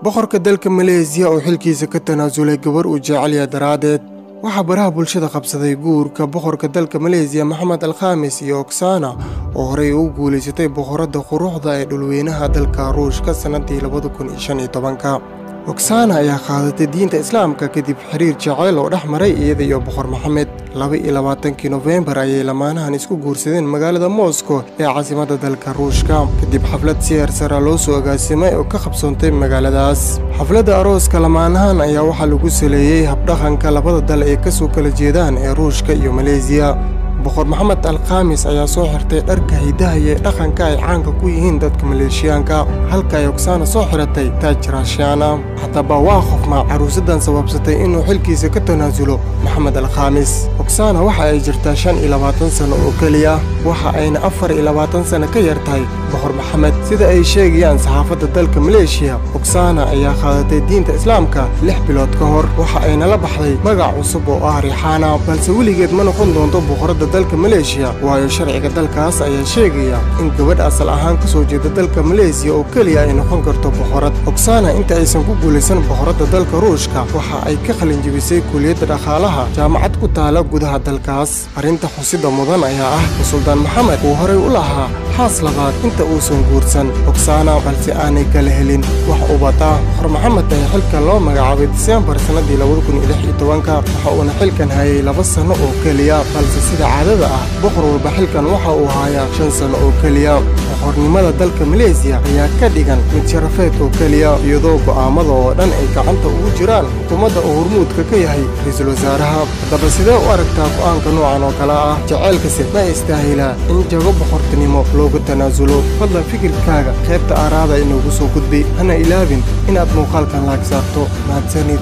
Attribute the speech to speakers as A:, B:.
A: Boqorka dalka Maleesiya oo xilkiisa ka tanaasulay gabar uu jecel yahay daraaddeed. Waxaa baraha bulshada qabsaday guurka boqorka dalka Maleesiya Maxamed Alkhamis iyo Oksana, oo horey ugu guulaysatay boqoradda quruxda ee dhulweynaha dalka Ruushka sannadii 2015-ka. Oksana ayaa qaadatay diinta Islaamka kadib xiriir jaceyl oo dhex maray iyada iyo Boqor Maxamed. 22-kii Nofembar ayay lamaanahan isku guursadeen magaalada Moscow ee caasimadda dalka Ruushka, kadib xaflad si heer sare loo soo agaasimay oo ka qabsoontay magaaladaas. Xafladda arooska lamaanahan ayaa waxaa lagu saleeyey habdhaqanka labada dal ee kasoo kala jeedaan ee Ruushka iyo Maleesiya. Boqor Maxamed Alkhamis ayaa soo xirtay dharka hidaha iyo dhaqanka ay caanka ku yihiin dadka Maleeshiyaanka, halka ay Oksana soo xiratay taaj Raashiyaana. Haddaba waa qofma caruusadan sababsatay inuu xilkiisa ka tanaasulo Maxamed Alkhamis? Oksana waxa ay jirtaa 25 sano oo keliya, waxa ayna 24 sano ka yar tahay Boqor Maxamed. Sida ay sheegayaan saxaafadda dalka Maleeshiya, Oksana ayaa qaadatay diinta Islaamka 6 bilood ka hor, waxa ayna la baxday magac cusub oo ah Riixaana, balse weligeed ma noqon doonto boqoradda dalka Maleeshiya, waayo sharciga dalkaas ayaa sheegaya in gabadh asal ahaan ka soo jeeda dalka Maleesiya oo keliya ay noqon karto boqorad. Oksana inta aysan ku guulaysan boqoradda dalka Ruushka, waxa ay ka qalin jebisay kuliyadda dhaqaalaha jaamacad ku taala gudaha dalkaas. Arrinta xusida mudan ayaa ah in Suldaan Maxamed uu horey u lahaa xaas labaad inta uusan guursan Oksana, balse aanay kala helin wax ubad ah. Boqor Maxamed ayaa xilka loo magacaabay Diseembar sannadii 2016-ka, waxa uuna xilkan hayay 2 sano oo keliya, balse sida caadada ah boqor walba xilkan waxa uu hayaa 5 sano oo keliya. Boqornimada dalka Maleesiya ayaa ka dhigan mid sharafeed oo keliya, iyadoo go'aamada oo dhan ay gacanta ugu jiraan xukuumadda oo hormuudka ka yahay ra-iisul wasaaraha. Haddaba sidee u aragtaa go'aanka noocan oo kale ah? Jaceylkasi ma istaahilaa in jago boqortinimo loogu tanaasulo? Fadlan fikirkaaga qaybta aaraada inoogu soo gudbi, hana ilaabin inaad muuqaalkan laag saarto. Mahadsanid.